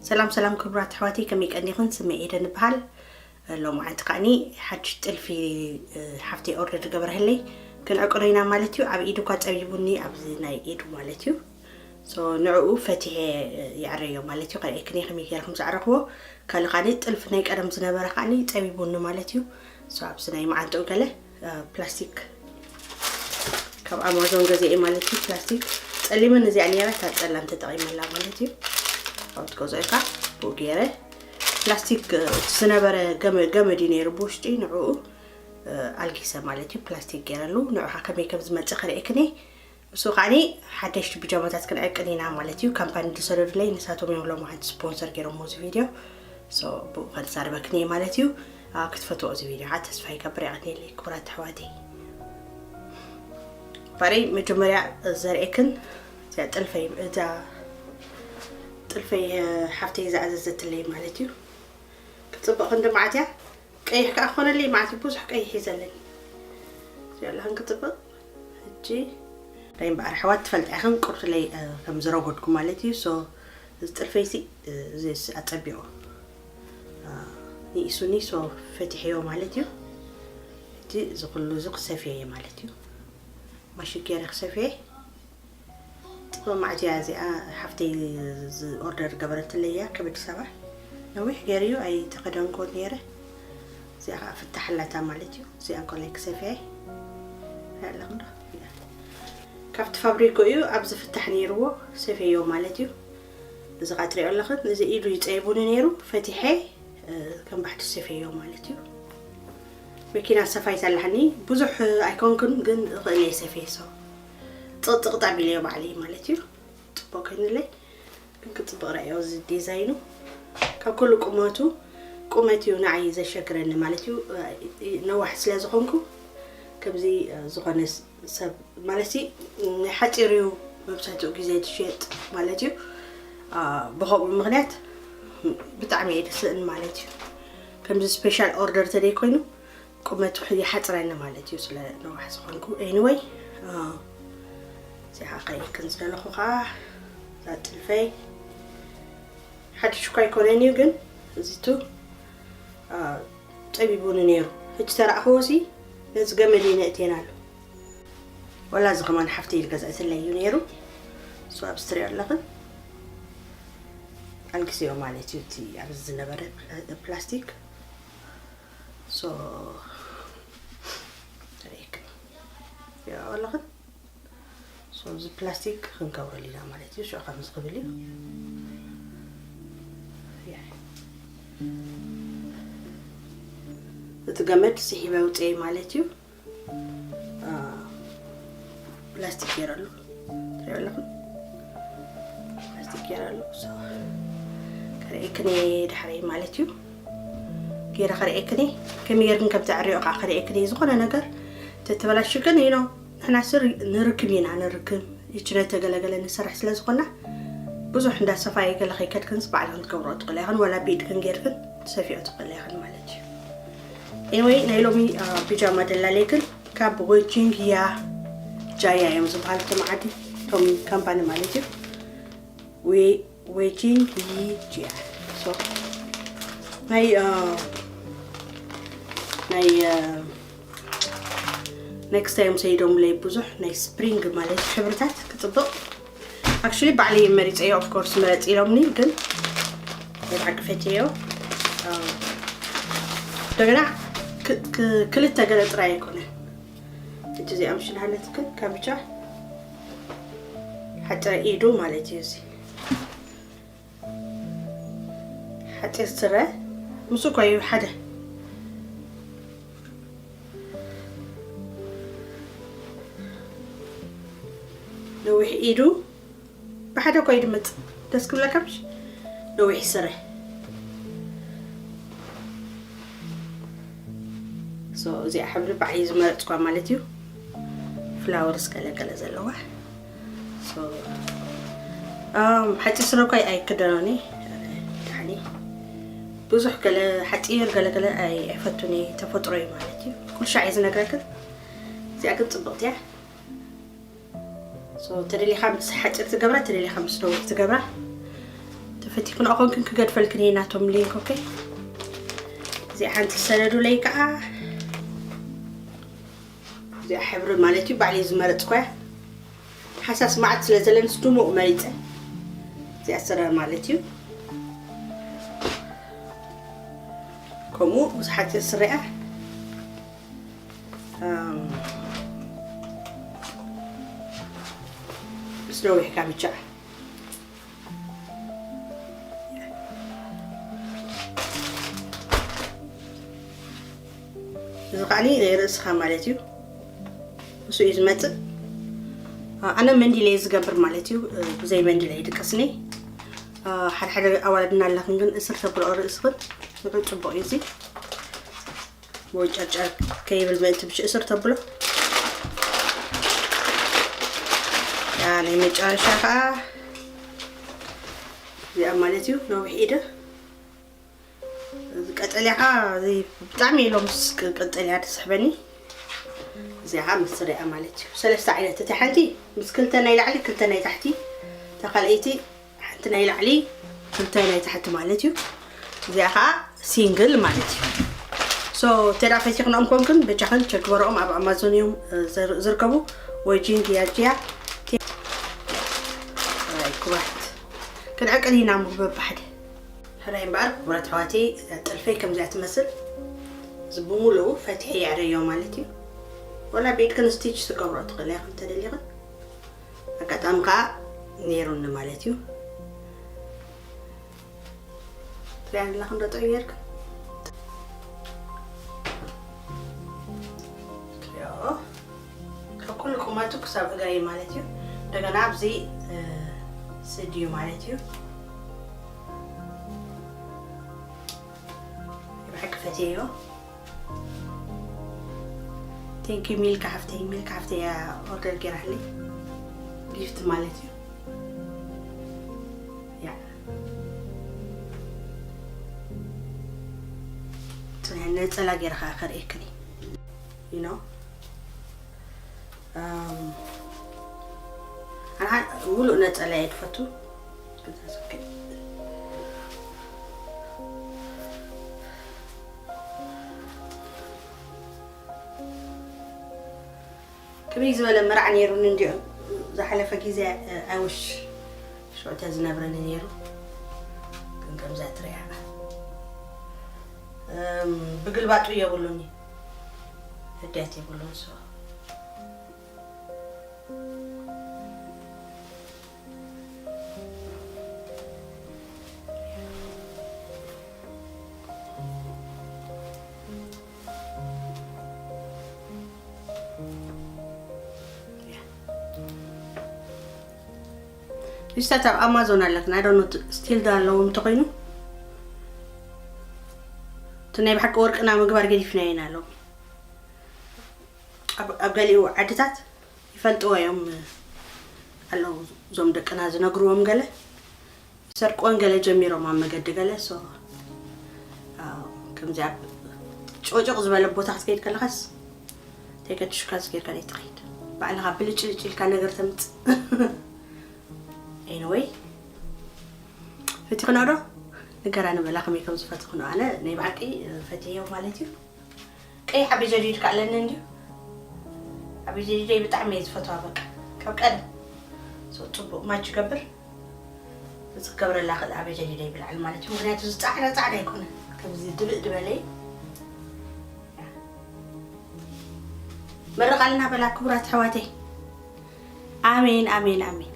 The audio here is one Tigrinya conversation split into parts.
ሰላም ሰላም ክቡራት ኣሕዋተይ፣ ከመይ ቀኒኽን? ስመይ ኤደን እበሃል። ሎማዓንቲ ከዓኒ ሓድሽ ጥልፊ፣ እ፣ ሓፍተይ ኦርደር ዝገበረህለይ ክንዕቅኖ ኢና ማለት እዩ። ኣብ ኢዱ እኳ ጸቢቡኒ፣ ኣብዚ ናይ ኢዱ ማለት እዩ። ሶ ንዕኡ ፈቲሐ፣ እ፣ ይዕረዮ ማለት እዩ። ከርእየክን እየ ከመይ ገይረ ከም ዝዓረኽዎ። ካልእ ከዓኒ ጥልፊ ናይ ቀደም ዝነበረ ከዓኒ ጸቢቡኒ ማለት እዩ። ሶ ኣብዚ ናይ መዓንጥኡ ገለ፣ እ፣ ፕላስቲክ ካብ ኣማዞን ገዚኤ ማለት እዩ። ፕላስቲክ ጸሊምን እዚኣ ነይራ፣ እታ ጸላም ተጠቒመላ ማለት እዩ። ካብ ትገዝኦ ኢኻ ብኡ ገይረ ፕላስቲክ፣ እ፣ እቲ ዝነበረ ገመ-፣ ገመድ እዩ ነይሩ ብውሽጢ፣ ንዕኡ፣ እ፣ ኣልጊሰ ማለት እዩ። ፕላስቲክ ገይረሉ፣ ንዑ ከመይ ከም ዝመጽእ ከርእየክን እየ። ንሱ ከዓኒ ሓደሽቲ ቢጃማታት ክንዕቅን ኢና ማለት እዩ። ካምፓኒ ዝሰደዱለይ ንሳቶም እዮም ሎማዓንቲ ስፖንሰር ገይሮምዎ እዚ ቪድዮ። ሶ ብኡ ከንሳርበክን እየ ማለት እዩ። አ፣ ክትፈትዎ እዚ ቪድዮ ከዓ ተስፋ ይገብር። የቐንየለይ ክቡራት ኣሕዋተይ። ባረይ መጀመርያ ዘርእየክን እዚኣ ጥልፈይ፣ እዛ ጥልፈይ፣ እ፣ ሓፍተይ ዝኣዘዘትለይ ማለት እዩ። ክትጽብቕ ክንዲ መዓት እያ። ቀይሕ ከዓ ክኾነለይ መዓት እዩ። ብዙሕ ቀይሕ እዩ ዘለኒ። እዚኣ ኣለኽን ክትጽብቕ። ሕጂ ናይ እምበኣር ኣሕዋት ትፈልጣ ኢኽን ቁርትለይ፣ እ፣ ከም ዝረጎድኩ ማለት እዩ። ሶ እዚ ጥልፈይሲ፣ እ፣ እዚ ኣጸቢቑ፣ እ፣ ንኢሱኒ። ሶ ፈቲሐዮ ማለት እዩ። ሕጂ እዚ ኩሉ እዚ ክሰፍየ እየ ማለት እዩ። ማሽን ገይረ ክሰፍየ። ጥበብ ማዕዝያ እዚኣ ሓፍተይ ዝ-፣ ኦርደር ገበረትለይ እያ ካብ ኣዲስ ኣበባ። ነዊሕ ገይረ እዩ ኣይተኸደንኩን ነይረ። እዚኣ ከዓ ፍታሕ ኣላታ ማለት እዩ። እዚኣ እንኮላይ ክሰፍየ ኣለኹ ዶ? ካብቲ ፋብሪኮ እዩ ኣብዚ ፍታሕ ነይርዎ፣ ሰፍየዮ ማለት እዩ። እዚ ከዓ ትሪኦ ኣለኽን፣ እዚ ኢዱ ይፀይቡኒ ነይሩ፣ ፈቲሐ፣ እ፣ ከም ባሕቲ ሰፍየዮ ማለት እዩ። መኪና ሰፋይት ኣለሃኒ፣ ብዙሕ ኣይኮንኩን፣ ግን እኽእል እየ ሰፍየ፣ ሶ ጥቕጥቕ ጣቢለዮ ባዕለይ ማለት እዩ። ፅቡቅ ኮይኑለይ፣ ግን ክፅብቅ ርኣዮ እዚ ዲዛይኑ። ካብ ኩሉ ቁመቱ፣ ቁመት እዩ ንዓይ ዘሸግረኒ ማለት እዩ። ነዋሕ ስለ ዝኾንኩ፣ ከምዚ ዝኾነ ስ-፣ ሰብ ማለት ሲ፣ ናይ ሓፂር እዩ መብዛሕትኡ ግዜ ትሸጥ ማለት እዩ። አ፣ ብኸምኡ ምኽንያት ብጣዕሚ እየ ደስእን ማለት እዩ። ከምዚ ስፔሻል ኦርደር ተደይ ኮይኑ፣ ቁመቱ ይሓፅረኒ ማለት እዩ፣ ስለ ነዋሕ ዝኾንኩ። ኤኒወይ፣ አ፣ እዚኣ ከይክን ዝደለኹ ከዓ እዛ ጥልፈይ ሓድሽ እኳ ኣይኮነን እዩ፣ ግን እዚቱ፣ አ፣ ፀቢቡኒ ነይሩ። ሕጂ ተረኣኽዎ ሲ ነዚ ገመድ እዩ ነእቴናሉ። ወላ እዚ ከማን ሓፍተይ ዝገዝአትለይ እዩ ነይሩ። እሱ ኣብ ስትሪኦ ኣለኽን ኣልግስዮ ማለት እዩ፣ እቲ ኣብዚ ዝነበረ ፕላስቲክ። ሶ፣ ተርእየክን። ያ፣ ኣለኽን። ሶ፣ እዚ ፕላስቲክ ክንገብረሉ ኢና ማለት እዩ። ሽዑ ከምዚ ክብል እዩ። ያ። እቲ ገመድ ስሒበ ውፅኤ ማለት እዩ። አ፣ ፕላስቲክ ገይረሉ። ትሪኦ ኣለኹም? ፕላስቲክ ገይረሉ። ሶ፣ ከርእየክን እየ ድሕረይ ማለት እዩ። ገይረ ከርእየክን እየ። ከመይ ጌርክን ከም ተዕርዮ ከዓ ከርእየክን እየ። ዝኾነ ነገር ተተበላሽክን፣ you know፣ ንሕና ስር ንርክብ ኢና፣ ንርክብ። ይችለ ተገለገለ ንሰርሕ ስለ ዝኾና፣ ብዙሕ እንዳ ሰፋየ ገለ ከይከድክንስ ባዕልኽን ክትገብርኦ ትኽእላ ኢኽን፣ ወላ ብኢድክን ጌርክን ትሰፍዮ ትኽእላ ኢኽን ማለት እዩ። ኤኒወይ፣ ናይ ሎሚ፣ አ፣ ቢጃማ ደላለይክን ካብ ዌጂንግ ያ ጃያ እዮም ዝበሃል እቶም ዓዲ፣ እቶም ካምፓኒ ማለት እዩ። ዌ-፣ ዌጂንግ ይ ጃያ። ሶ፣ ናይ፣ አ፣ ናይ፣ አ፣ ኔክስት ታይም ሰይዶምለይ ብዙሕ ናይ ስፕሪንግ ማለት ሕብርታት ክጽብቕ። ኣክቹሊ ባዕለይ መሪጸዮ፣ ኦፍ ኮርስ ምረጽ ኢሎምኒ፣ ግን ናይ ብሓቂ ፈትየዮ። አ፣ እንደገና ክ-፣ ክ-፣ ክልተ ገለ ጥራይ ኣይኮነ። እቲ እዚኣ ምሽን ሃለት ግን ካምቻ ሓጥረ ኢዱ ማለት እዩ እዚ። ሓፂር ስረ ምስ እኮ እዩ ሓደ። ነዊሕ ኢዱ ብሓደ እኮ ይድመፅ። ደስ ክብለካ ምሽ? ነዊሕ ስረ። ሶ፣ እዚኣ ሕብሪ ባዕለይ ዝመረፅኳ ማለት እዩ። ፍላወርስ ገለገለ ዘለዋ። ሶ፣ ኣም፣ ሓፂር ስረ እኮ ኣይክደኖኒ። ዳሕኒ ብዙሕ ገለ ሓፂር ገለገለ ኣይ-፣ ኣይፈቱኒ። ተፈጥሮ እዩ ማለት እዩ። ኩሉ ሻዕ እየ ዝነግረክን። እዚኣ ግን ፅብቕቲ እያ። ሶ፣ ተደሊኻ ምስ ሓፂር ትገብራ፣ ተደሊኻ ምስ ነዊሕ ትገብራ። እቲ ፈቲኽንኦ ኮንክን ክገድፈልክን እየ ናቶም ሊንክ። ኦኬ፣ እዚኣ ሓንቲ ሰደዱለይ ከዓ። እዚኣ ሕብሪ ማለት እዩ ባዕለይ ዝመረፅኳያ። ሓሳስ መዓት ስለ ዘለንስ ድሙቕ መሪፀ። እዚኣ ስረ ማለት እዩ። ከምኡ ምስ ሓፂር ስሪኣ፣ እም፣ ምስ ነዊሕ ካምቻ። እዚ ከዓኒ ናይ ርእስኻ ማለት እዩ። እሱ እዩ ዝመጽእ። ኣነ መንዲለ እየ ዝገብር ማለት እዩ። ብዘይ መንዲለ ይድቅስኒ። ሓደ ሓደ ኣዋልድና ኣለኽን ግን እስር ተብሎ ርእስኽን ንዑ ጽቡቕ እዩ እዚ። ወይ ጨርጨር ከይብል ምእንቲ ብሽ እስር ተብሎ። ያ ናይ መጨረሻ ከዓ እዚኣ ማለት እዩ። ነዊሕ ኢደ እዚ ቀጠልያ ከዓ እዚ ብጣዕሚ ኢሎም ምስ ቅ-፣ ቀጠልያ ትስሕበኒ። እዚኣ ከዓ ምስርያ ማለት እዩ። ሰለስተ ዓይነት፣ እቲ ሓንቲ ምስ ክልተ ናይ ላዕሊ ክልተ ናይ ታሕቲ፣ እታ ካልኣይቲ ሓንቲ ናይ ላዕሊ ክልተ ናይ ታሕቲ ማለት እዩ። እዚኣ ከዓ ሲንግል ማለት እዩ። ሶ ተዳ ፈቲኽንኦም ኮንክን በጃኽን ቸክ ግበረኦም፣ ኣብ ኣማዞን እዮም፣ እ፣ ዝር-፣ ዝርከቡ። ወይ ጂንግ ያጅያ ቴ-፣ ኣይ፣ ክቡራት ክንዕቅን ኢና ምግቢ ብሓደ። ሕራይ እምበኣር ክቡራት ኣሕዋተይ፣ ጥልፈይ ከምዚኣ ትመስል። እዚ ብምሉኡ ፈቲሐ የዕረዮ ማለት እዩ። ወላ ብኢድክን ስቲች ትገብሮ ትኽእላ ኢኽን እንተደሊኽን። ኣጋጣሚ ከዓ ነይሩኒ ማለት እዩ። ትሪኣ ዘለኽን ዶ ጥዑይ ጌርክን? ትሪኦ። ካብ ኩሉ ቁመቱ ክሳብ እግረይ ማለት እዩ። እንደገና ኣብዚ፣ እ፣ ስድ እዩ ማለት እዩ። ብሓቂ ፈትየዮ። ቴንክ ዩ ሚልካ ሓፍተይ፣ ሚልካ ሓፍተይ እያ ኦርደር ጌራለይ። ጊፍት ማለት እዩ። ያ። ጽንሕ ነጸላ ጌርካ ከርእየክኒ። You know? ኣም፣ ኣነ ሙሉእ ነጸላ እየ ዝፈቱ። ከመይ ዝበለ መርዓ ነይሩኒ እንዲዮ ዝሓለፈ ግዜ፣ እ፣ I wish ሽዑ ተዝነብረኒ ነይሩ። ግን ከምዛ ትሪኣ። እም፣ ብግልባጡ የብሉኒ። ህድያት የብሉን፣ so። ንስታት ኣብ ኣማዞን ኣለክን፣ I don't know still ዶ ኣለዎም እንተኾይኑ። እቲ ናይ ብሓቂ ወርቅና ምግባር ገዲፍና ኢና ኣለዉ። ኣብ፣ ኣብ ገሊኡ ዓድታት ይፈልጥዎ እዮም ኣለዉ፣ እዞም ደቅና ዝነግርዎም ገለ። ሰርቅወን ገለ ጀሚሮም ኣብ መገዲ ገለ፣ so፣ ኣዎ፣ ከምዚ ኣብ ጭቕጭቕ ዝበለ ቦታ ክትከይድ ከለኻስ፣ ተይከትሹካ ዝገርካ ዘይትኸይድ። ባዕልኻ ብልጭልጭ ኢልካ ነገር ተምጽእ። Anyway፣ ፈቲኽንኦ ዶ? ንገራ ንበላ ከመይ ከም ዝፈትኽንኦ። ኣነ ናይ ብሓቂ ፈትየዮ ማለት እዩ። ቀይሕ ኣቤ ጀዲድ ከኣለኒ እንድዩ። ኣቤ ጀዲደይ ብጣዕሚ እየ ዝፈትዋ፣ በቃ፣ ካብ ቀደም። So፣ ጽቡቕ ማች ይገብር። እዚ ክገብረላ ክእል ኣቤ ጀዲደይ ብላዕሊ ማለት እዩ። ምኽንያቱ፣ እዚ ጻዕዳ ጻዕዳ ኣይኮነን። ከምዚ ድብእ ድበለ እዩ። መርቓልና በላ ክቡራት ኣሕዋተይ። ኣሜን፣ ኣሜን፣ ኣሜን።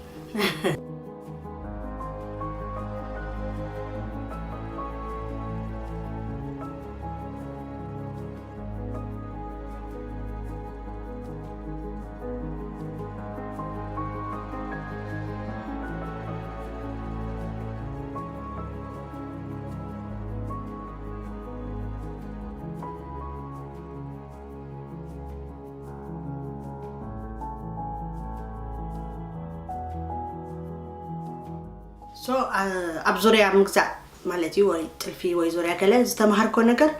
So፣ ኣ-፣ ኣብ ዙርያ ምግዛእ ማለት እዩ፣ ወይ ጥልፊ ወይ ዙርያ ገለ ዝተማሃርኮ ነገር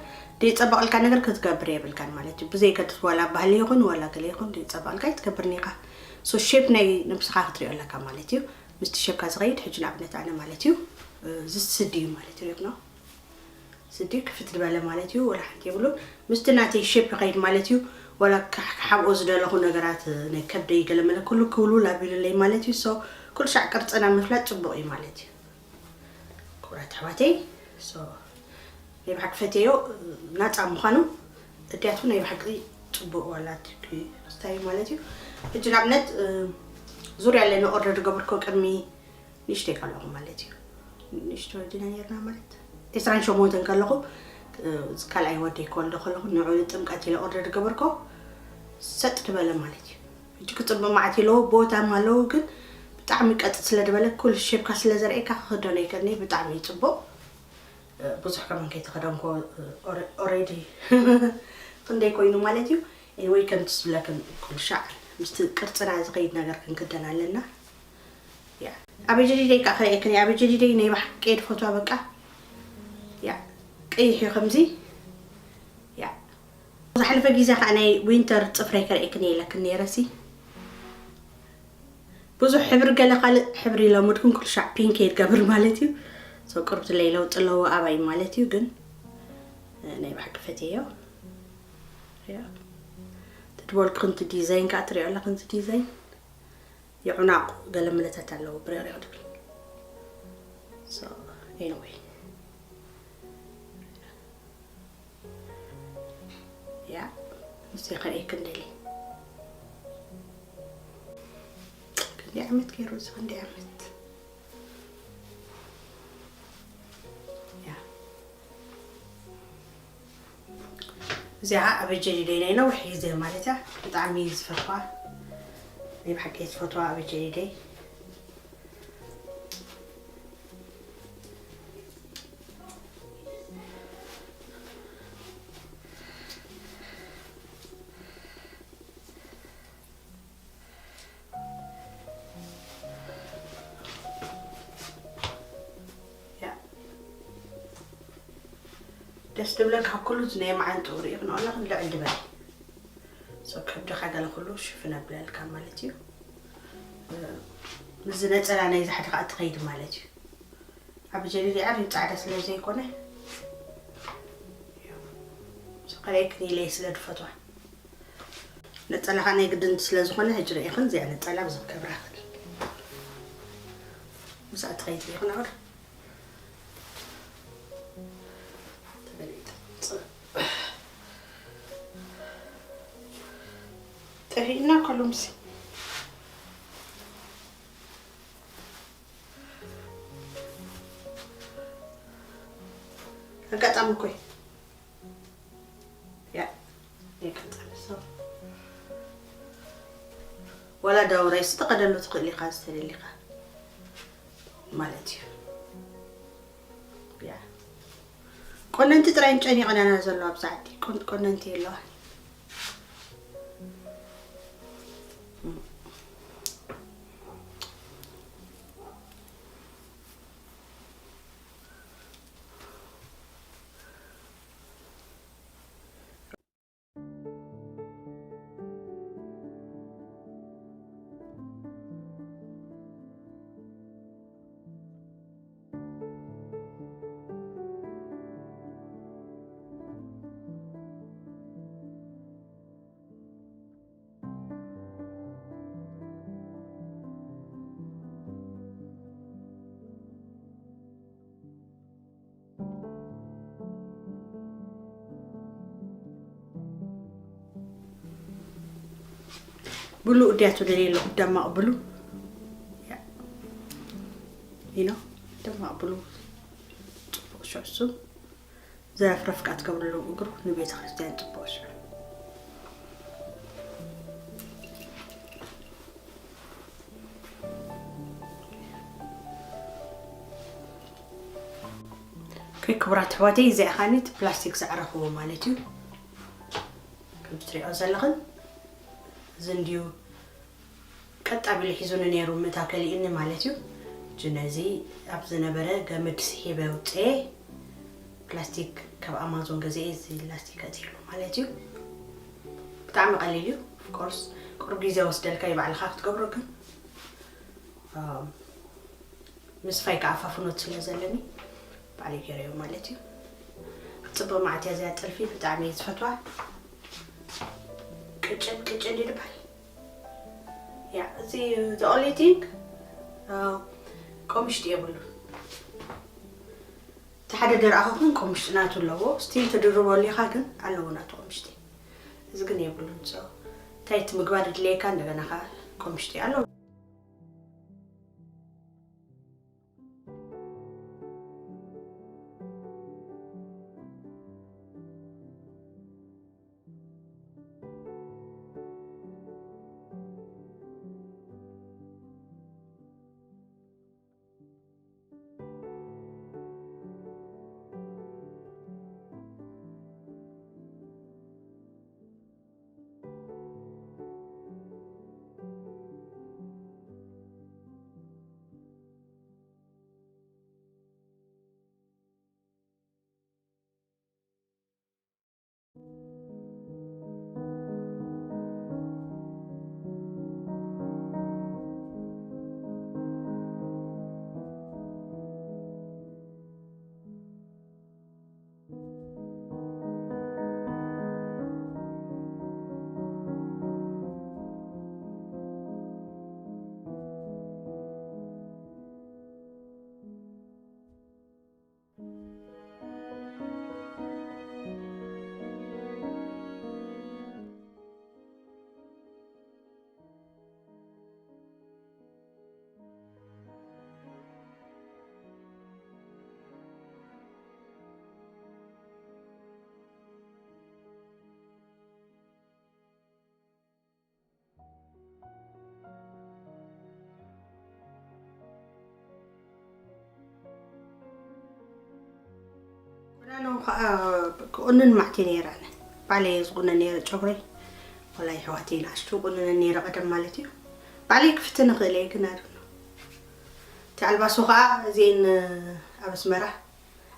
ደይጸበቐልካ ነገር ክትገብር የብልካን ማለት እዩ። ብዘይገድስ ዋላ ባህሊ ይኹን ዋላ ገለ ይኹን ደይጸበቐልካ ኣይትገብርን ኢኻ። So፣ ሼፕ ናይ ነብስኻ ክትሪኦ ኣለካ ማለት እዩ። ምስቲ ሸካ ዝኸይድ ሕጂ ንኣብነት ኣነ ማለት እዩ። እዚ ስዲ እዩ ማለት እዩ። ሪእኩሞ፣ ስዲ ክፍት ዝበለ ማለት እዩ። ወላ ሓንቲ የብሉን። ምስቲ ናተይ ሼፕ ይኸይድ ማለት እዩ። ወላ ክሓ- ክሓብኦ ዝደለኹ ነገራት፣ ናይ ከብደይ ገለመለ ኩሉ ክውልውል ኣቢሉለይ ማለት እዩ። ሶ ኩሉ ሻዕ ቅርፅና ምፍላጥ ፅቡቕ እዩ ማለት እዩ። ክቡራት ኣሕዋተይ፣ ሶ ናይ ብሓቂ ፈትየዮ። ናፃ ምዃኑ እድያቱ ናይ ብሓቂ ፅቡቕ ዋላ እቲ ክስታይ ማለት እዩ። ሕጂ ንኣብነት ዙርያ ኣለኒ ኦርደር ዝገበርኮ ቅድሚ ንእሽተይ ከለኹ ማለት እዩ። ንእሽቶ ዲና ነርና ማለት ዕስራን ሸሞንተን ከለኹ፣ ካልኣይ ወደይ ክወልዶ ከለኹ ንዑ ጥምቀት ኢለ ኦርደር ዝገበርኮ ሰጥ ዝበለ ማለት እዩ። ሕጂ ክፅብቕ መዓት ኢለዎ ቦታም ኣለዎ፣ ግን ብጣዕሚ ቀጥ ስለ ዝበለ ኩል ሼፕካ ስለ ዘርእየካ ክኽደኖ ይከኒ ብጣዕሚ እዩ ፅቡቕ። ብዙሕ ከመን ከይተኸደንኮ ኦሬዲ ክንደይ ኮይኑ ማለት እዩ። ኤኒወይ ከምቲ ዝብለክን ኩሉ ሻዕ ምስቲ ቅርፅና ዝኸይድ ነገር ክንክደን ኣለና። ያ ኣበጀዲደይ ከዓ ከርእየክን እየ። ኣበጀዲደይ ናይ ብሓቂ ድፈትዋ በቃ። ያ ቀይሕ እዩ ከምዚ። ያ ዝሓለፈ ግዜ ከዓ ናይ ዊንተር ፅፍረይ ከርእየክን እየ ኢለክን ነይረሲ። ብዙሕ ሕብሪ ገለ ካልእ ሕብሪ ለሙድኩም ኩሉ ሻዕ ፒንክ እየ ዝገብር ማለት እዩ። ሶ ቅርብትለይ ለውጢ ኣለዎ ኣባይ ማለት እዩ። ግን ናይ ብሓቂ ፈትየዮ። ያ ትድበልኩ ክንቲ ዲዛይን ከዓ ትሪኦ ኣላ ክንቲ ዲዛይን የዑናቑ ገለ ምለታት ኣለዎ ብሬቕሬቕ ድብል። ሶ ኤኒወይ ያ ንስይ ከርእየክን ደሊ ክንደይ ዓመት ገይሩ እዚ ክንደይ ዓመት ያ እዚኣ ኣበጀዲደይ ናይ ነዊሕ ግዜ ማለት እያ። ብጣዕሚ ዝፈትዋ ናይ ብሓቂ ዝፈትዋ ኣበጀዲደይ። ያ ደስ ትብለካ ኩሉ ናይ መዓንጥኡ ሪኢኽንኦ ኣለኽን ልዕል ዝበለ ሶ ከብድኻ ገለ ኩሉ ሽፍን ኣብለልካ ማለት እዩ። ምስዚ ነፀላ ናይ ዛሕዲ ከዓ ትኸይድ ማለት እዩ። ኣብ ጀሊል ዓር ፃዕዳ ስለ ዘይኮነ ከለይ ክኒለይ ስለ ድፈትዋ ነፀላ ከዓ ናይ ግድን ስለ ዝኾነ ሕጂ ርኢኽን እዚኣ ነፀላ ብዘም ከብራ ክኒ ምስኣ ትኸይድ ሪኢኽን ኣውር ጠፊእና ከሉ ምሲ ኣጋጣሚ እኮ እዩ። ያ ኣጋጣሚ ሰው ወላ ዳውራይ ዝተቐደሉ ትኽእል ኢኻ ዝተደሊኻ ማለት እዩ። ያ ቆነንቲ ጥራይ ጨኒቐናና ዘሎ ኣብዛ ዓዲ ቆን- ቆነንቲ የለዋ። ብሉ እድያቱ ደልየ ኣለኹ ደማቕ ብሉ ኢኖ ደማቕ ብሉ ጽቡቕ ሽዕሱ ዘረፍረፍካ ትገብርሉ እግሩ ንቤተ ክርስቲያን ጽቡቕ ሽዑ ክቡራት ኣሕዋተይ እዚኣ ኻኒት ፕላስቲክ ዝዓረኽዎ ማለት እዩ። ከም ትሪኦ ዘለኽን እዚ እንድዩ ቀጥ ኣቢሉ ሒዙኒ ነይሩ ምእታ ከሊእኒ ማለት እዩ። እጂ ነዚ ኣብ ዝነበረ ገመድ ስሒበ ውፅኤ ፕላስቲክ ካብ ኣማዞን ገዚኤ እዚ ላስቲክ ኣእትየሉ ማለት እዩ። ብጣዕሚ ቀሊል እዩ። ኦፍኮርስ ቁሩብ ግዜ ወስደልካ እዩ ባዕልኻ ክትገብሮ ግን ምስፋይ ከዓ ፋፍኖት ስለ ዘለኒ ባዕለይ ገይረዮ ማለት እዩ። ጽቡቅ መዓት እያ እዚኣ ጥልፊ፣ ብጣዕሚ እየ ዝፈትዋ። ቅጭን ቅጭን ይድባል። ያ፣ እዚ the only thing፣ አ፣ ቆምሽጢ የብሉን። እቲ ሓደ ደረኣኹ ግን ቆምሽጢ ናቱ ኣለዎ። ስቲል ትድርቦ ኣሊኻ ግን ኣለዎ ናቱ ቆምሽጢ። እዚ ግን የብሉን። So፣ እንታይ እቲ ምግባር ድድለየካ እንደገና ኸዓ ቆምሽጢ ኣለዎ። ቁናኖ ከዓ ክቑንን ማዕት እየ ነይረ ኣነ። ባዕለይ እየ ዝቑነን ነይረ ጨጉረይ። ዋላ የሕዋተይ ንኣሽቱ ይቑንነን ነይረ ቀደም ማለት እዩ። ባዕለይ ክፍትን እኽእል እየ ግን ኣይ ዶንት ኖ። እቲ ኣልባሶ ከዓ እዚኤን ኣብ ኣስመራ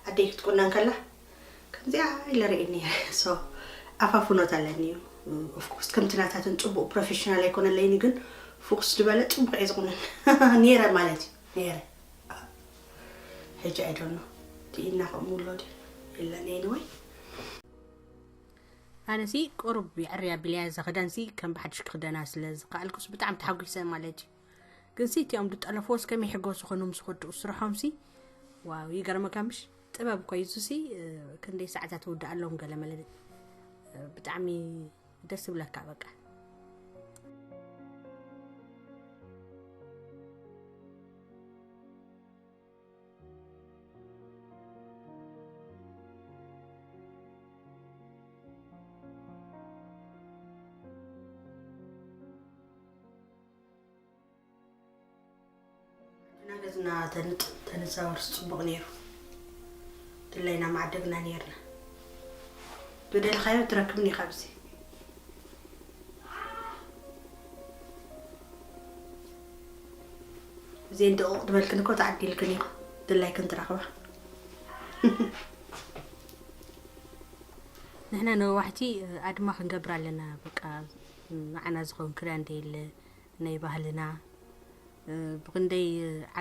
ኣደይ ክትቁነን ከላ ከምዚኣ ኢለ ርእየ ነይረ። So ኣፋፍኖት ኣለኒ እዩ። ኦፍኮርስ ከምቲ ናታተን ጽቡቕ ፕሮፌሽናል ኣይኮነለይን ግን ፎክስ ዝበለ ጽቡቕ እየ ዝቑነን ነይረ ማለት እዩ። ነይረ። ሕጂ ኣይ ዶንት ኖ። እቲ ኢድና ከምኡ ኣሎ ድዩ? የለን። ኤኒወይ ኣነሲ ቁሩብ የዕርያ ቢለያ እዛ ክዳንሲ ከም ብሓድሽ ክኽደና ስለ ዝኸኣልኩስ ብጣዕሚ ተሓጒሰ ማለት እዩ። ግንሲ እቲኦም ዝጠለፍዎስ ከመይ ይሕጎሱ ኾኑ ምስ ወድኡ ስርሖምሲ? ዋው ይገርመካ ምሽ? ጥበብ እኮ እዩ እዙሲ። ክንደይ ሰዓታት ውድእ ኣለዎም ገለ መለ። ብጣዕሚ ደስ ዝብለካ በቃ። እና ገዝና ተንጥ ተንዛወርስ ጽቡቕ ነይሩ። ድላይና ማዕደግና ነይርና። ዝደለኻዮ ትረክብን ኢኻ ብዚ። እዚኤን ደቑቕ ዝበልክን እኮ ተዓዲልክን ኢኹ። ድላይክን ትረኽባ። ንሕና ነዋሕቲ ኣድማ ክንገብር ኣለና። በቃ ንዓና ዝኸውን ክዳን ደየለ ናይ ባህልና። ብክንደይ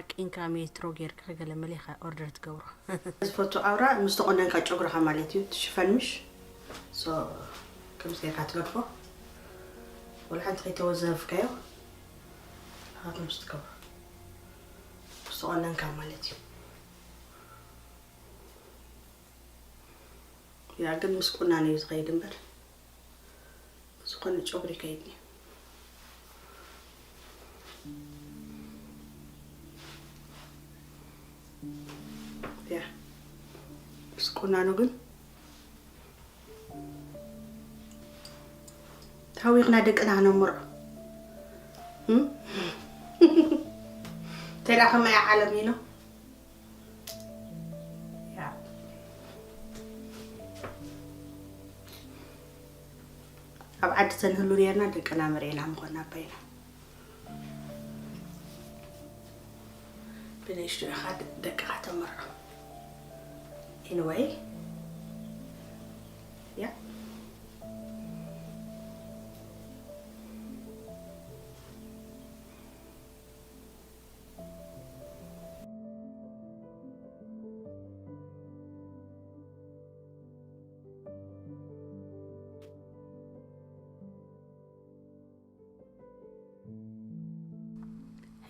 ዓቂንካ ሜትሮ ጌርካ ገለ መለ ኢኻ ኦርደር ትገብሮ። ዝፈቱ ኣውራ ምስ ተቆነንካ ጨጉርኻ ማለት እዩ። ትሽፈን ምሽ? So ከምዚ ጌርካ ትገድፎ። ወላ ሓንቲ ከይተወዘፍካዮ። ንስኻ ከምዚ ትገብሮ። ምስ ተቆነንካ ማለት እዩ። ያ ግን ምስ ቁናኖ እዩ ዝኸይድ እምበር። ዝኾነ ጨጉሪ ከይድኒ። ያ። ምስ ቁናኖ ግን ታዊቕና ደቅና ክነምርዖ። እም? ተዳ ከመይ ዓለም እዩ ነው? ያ። ኣብ ዓዲ ተንህሉ ነርና ደቅና መርዒና ምኾና ኣባይና። ብንእሽቱ ኢኻ ደ-፣ ደቅኻ ተመርዖ። Anyway፣ ያ።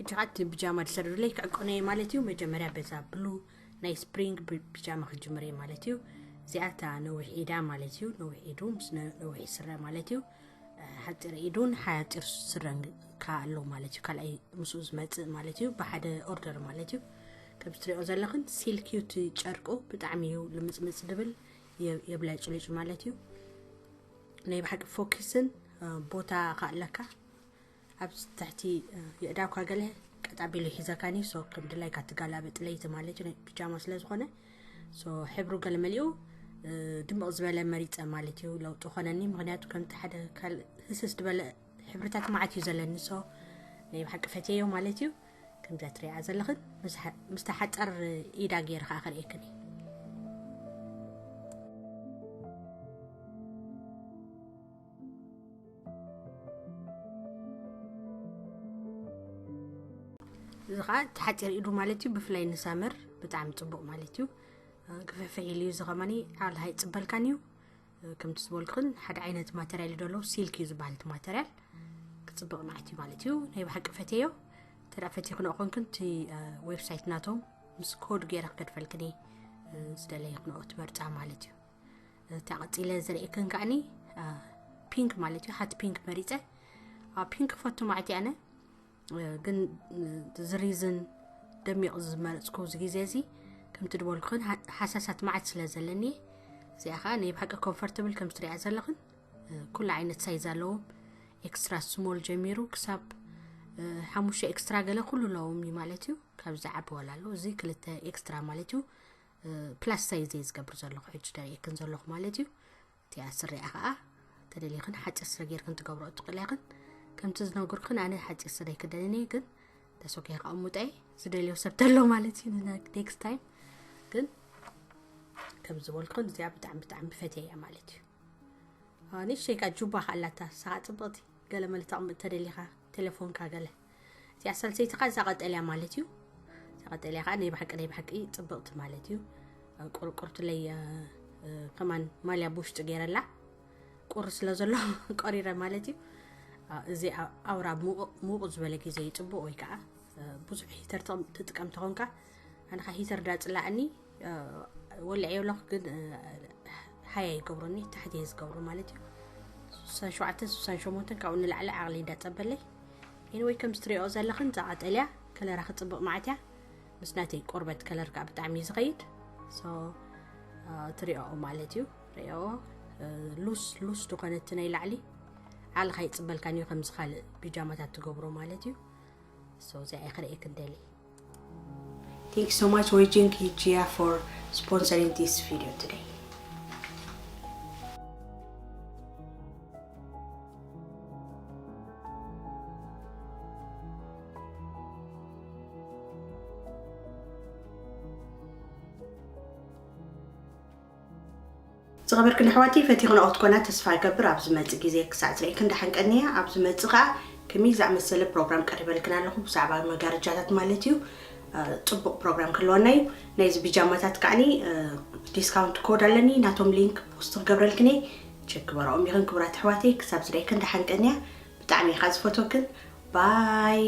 ሕጂ ከዓ እቲ ብጃማ ዝሰደዱለይ ክዕቆኖ እየ ማለት እዩ። መጀመርያ በዛ ብሉ ናይ ስፕሪንግ ብ- ብጃማ ክጅምር እየ ማለት እዩ። እዚኣ እታ ነዊሕ ኢዳ ማለት እዩ፣ ነዊሕ ኢዱ ምስ ነ- ነዊሕ ስረ ማለት እዩ። ሓፂር ኢዱን ሓፂር ስረን ከዓ ኣሎ ማለት እዩ። ካልኣይ ምስኡ ዝመፅእ ማለት እዩ፣ ብሓደ ኦርደር ማለት እዩ። ከም ትሪኦ ዘለኽን ሲልክ እዩ እቲ ጨርቁ፣ ብጣዕሚ እዩ ልምፅምፅ ድብል፣ የ- የብላጭልጭ ማለት እዩ። ናይ ብሓቂ ፎኪስን ቦታ ከዓ ኣለካ። ኣብ ትሕቲ የእዳውካ ገለ ቀጣቢሉ ሒዘካኒ ሶ ከም ድላይካ ትጋላበጥ ለይቲ ማለት እዩ። ቢጃማ ስለ ዝኾነ ሶ ሕብሩ ገለ መሊኡ ድምቕ ዝበለ መሪፀ ማለት እዩ። ለውጢ ኾነኒ፣ ምክንያቱ ከምቲ ሓደ ካልእ ህስስ ዝበለ ሕብርታት ማዓት እዩ ዘለኒ። ሶ ናይ ብሓቂ ፈትየዮ ማለት እዩ። ከምዛ ትሪኣ ዘለኽን ምስታ ሓፀር ኢዳ ገይረ ከዓ ከርእየክን እዩ። እዚ ከዓ እቲ ሓፂር ኢዱ ማለት እዩ። ብፍላይ ንሳመር ብጣዕሚ ፅቡቅ ማለት እዩ። ግፍሕፍሕ ኢሉ እዩ። እዚ ከማኒ ዓብልካ ይፅበልካን እዩ። ከምቲ ዝበልኩኽን ሓደ ዓይነት ማተርያል እዩ ዘሎ፣ ሲልክ እዩ ዝበሃል እቲ ማተርያል። ክፅብቅ ማለት እዩ ማለት እዩ። ናይ ብሓቂ ፈትየዮ። እንተ ደኣ ፈቲኽንኦ ኮንክን እቲ ዌብሳይት ናቶም ምስ ኮድ ገይረ ክገድፈልክን እየ ዝደለይኽንኦ ትመርፃ ማለት እዩ። እታ ቀፂለ ዝርእየክን ከዓኒ ፒንክ ማለት እዩ። ሓቲ ፒንክ መሪፀ። ፒንክ ክፈቱ ማለት ኣነ ግን ዝሪዝን ደሚቕ ዝመረፅኩ እዚ ግዜ እዚ ከምቲ ድበልኩኽን ሓሳሳት መዓት ስለ ዘለኒ እዚኣ ከዓ ናይ ብሓቂ ኮምፈርተብል ከም ትሪኣ ዘለኽን ኩሉ ዓይነት ሳይዝ ኣለዎም። ኤክስትራ ስሞል ጀሚሩ ክሳብ ሓሙሽተ ኤክስትራ ገለ ኩሉ ኣለዎም እዩ ማለት እዩ። ካብ ዝዓቢ ዋላ ኣሎ። እዚ ክልተ ኤክስትራ ማለት እዩ። ፕላስ ሳይዝ እየ ዝገብር ዘለኹ ሕጂ ደርእየክን ዘለኹ ማለት እዩ። እቲኣ ስሪኣ ከዓ ተደሊኽን ሓፂር ስረ ጌርክን ትገብረኦ ትኽእላ ኢኽን። ከምቲ ዝነገርኩኽን ኣነ ሓፂር ስረ ኣይክደንን እየ፣ ግን ተሰኪ ከቐምጦ እየ ዝደልዮ ሰብ ተሎ ማለት እዩ። ንኔክስት ታይም ግን ከም ዝበልኩኽን እዚኣ ብጣዕሚ ብጣዕሚ ፈትየ እያ ማለት እዩ። ንእሽተይ ከዓ ጁባ ከዓ ኣላታ ሳኻ ፅብቕቲ ገለ መለ ተቕምጥ ተደሊኻ ቴሌፎንካ ገለ እዚኣ ሳልሰይቲ ከዓ እዛ ቀጠልያ ማለት እዩ። እዛ ቀጠልያ ከዓ ናይ ብሓቂ ናይ ብሓቂ ፅብቕቲ ማለት እዩ። ቁርቁርትለይ ከማን ማልያ ብውሽጢ ገይረላ ቁሪ ስለ ዘሎ ቀሪረ ማለት እዩ። እዚ ኣውራ ሙቕ ዝበለ ግዜ ይፅቡቕ ወይ ከዓ ብዙሕ ሂተር ትጥቀም ተኾንካ ኣነ ከዓ ሂተር ዳፅላእኒ ወልዐዮ ኣለኹ ግን ሃያ ይገብረኒ ታሕቲ እየ ዝገብሮ ማለት እዩ። ስሳን ሸውዓተን ስሳን ሸሞንተን ካብኡ ንላዕሊ ዓቕሊ እንዳፀበለይ። ኤኒወይ ከም ዝትሪኦ ዘለኽን እዛ ቀጠልያ ከለራ ክፅብቕ ማዓት እያ። ምስ ናተይ ቆርበት ከለር ከዓ ብጣዕሚ እዩ ዝኸይድ። ሶ ትሪኦ ማለት እዩ። ሪኦ ሉስ ሉስ ዝኾነ እቲ ናይ ላዕሊ ዓቕልኻ ይፅበልካን እዩ ከምዚ ካልእ ቢጃማታት ትገብሮ ማለት እዩ። ሶ እዚኣ እየ ክርእየክን ደሊ። Thank you so much Wejing Kijia for sponsoring this video today. ዝኸበርክን ኣሕዋተይ ፈቲኽንኦ ክትኮና ተስፋ ይገብር። ኣብ ዝመጽእ ግዜ ክሳዕ ዝርእየክን ደሓን ቀንያ። ኣብ ዝመጽእ ከኣ ከመይ ዝኣመሰለ ፕሮግራም ቀሪበልክን ኣለኹ ብዛዕባ መጋረጃታት ማለት እዩ። ጽቡቕ ፕሮግራም ክህልወና እዩ። ናይዚ ቢጃማታት ከዓኒ ዲስካውንት ኮድ ኣለኒ ናቶም ሊንክ ፖስት ክገብረልክን እየ። ቸክ ግበርኦም ኢኽን ክቡራት ኣሕዋተይ። ክሳብ ዝርእየክን ደሓን ቀንያ። ብጣዕሚ እየ ከኣ ዝፈትወክን። ባይ።